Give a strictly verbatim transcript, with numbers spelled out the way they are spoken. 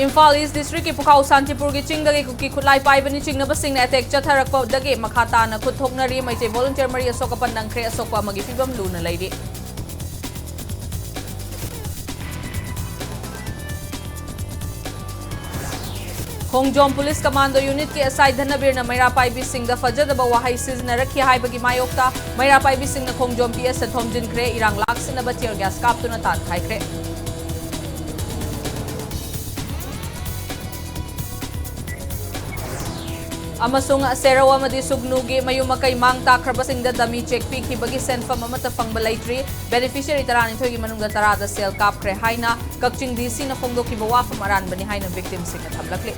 ꯏꯝꯐꯥꯜ ꯏꯁ ꯗꯤꯁꯇ꯭ꯔꯤꯛꯀꯤ ꯄꯨꯈꯥꯎ ꯁꯥꯟꯇꯤꯄꯨꯔꯒꯤ ꯆꯤꯡꯗꯒꯤ ꯀꯨꯀꯤ ꯈꯨꯠꯂꯥꯏ ꯄꯥꯏꯕꯅꯤ ꯆꯤꯡꯅꯕꯁꯤꯡꯅ ꯑꯦꯇꯦꯛ ꯆꯠꯊꯔꯛꯄꯗꯒꯤ ꯃꯈꯥ ꯇꯥꯅ ꯈꯨꯠ ꯊꯣꯛꯅꯔꯤ꯫ ꯃꯩꯇꯩ ꯚꯣꯂꯨꯟꯇꯤꯌꯔ ꯃꯔꯤ ꯑꯁꯣꯛ ꯑꯄꯟ ꯅꯪꯈ꯭ꯔꯦ꯫ ꯑꯁꯣꯛꯄ ꯑꯃꯒꯤ ꯐꯤꯕꯝ ꯂꯨꯅ ꯂꯩꯔꯤ꯫ ꯈꯣꯡꯖꯣꯝ ꯄꯨꯂꯤꯁ ꯀꯃꯥꯟꯗꯣ ꯌꯨꯅꯤꯠꯀꯤ ꯑꯦꯁ ꯑꯥꯏ ꯙꯅꯕꯤꯔꯅ ꯃꯩꯔꯥ ꯄꯥꯏꯕꯤꯁꯤꯡꯗ ꯐꯖꯗꯕ ꯋꯥꯍꯩ ꯁꯤꯖꯤꯟꯅꯔꯛꯈꯤ ꯍꯥꯏꯕꯒꯤ ꯃꯥꯌꯣꯛꯇ ꯃꯩꯔꯥ ꯄꯥꯏꯕꯤꯁꯤꯡꯅ ꯈꯣꯡꯖꯣꯝ ꯄꯤ ꯑꯦꯁꯇ ꯊꯣꯝꯖꯤꯟꯈ꯭ꯔꯦ꯫ ꯏꯔꯥꯡ ꯂꯥꯛꯁꯤꯟꯅꯕ tear gas ꯀꯥꯞꯇꯨꯅ ꯇꯥꯟꯊꯥꯏꯈ꯭ꯔꯦ꯫ ꯑꯃꯁꯨꯡ ꯁꯦꯔꯧ ꯑꯃꯗꯤ ꯁꯨꯒꯅꯨꯒꯤ ꯃꯌꯨꯝ ꯃꯀꯩ ꯃꯥꯡ ꯇꯥꯛꯈ꯭ꯔꯕꯁꯤꯡꯗ ꯗꯃꯤ ꯆꯦꯛ ꯄꯤꯈꯤꯕꯒꯤ ꯁꯦꯟꯐꯝ ꯑꯃꯠꯇ ꯐꯪꯕ ꯂꯩꯇ꯭ꯔꯤ꯫ Beneficiary ꯇꯔꯥꯅꯤꯊꯣꯏꯒꯤ ꯃꯅꯨꯡꯗ ꯇꯔꯥꯗ ꯁꯦꯜ ꯀꯥꯞꯈ꯭ꯔꯦ ꯍꯥꯏꯅ ꯀꯛꯆꯤꯡ ꯗꯤ ꯁꯤꯅ ꯐꯣꯡꯗꯣꯛꯈꯤꯕ ꯋꯥꯐꯝ ꯑꯔꯥꯟꯕꯅꯤ ꯍꯥꯏꯅ victimꯁꯤꯡꯅ ꯊꯝꯂꯛꯂꯤ꯫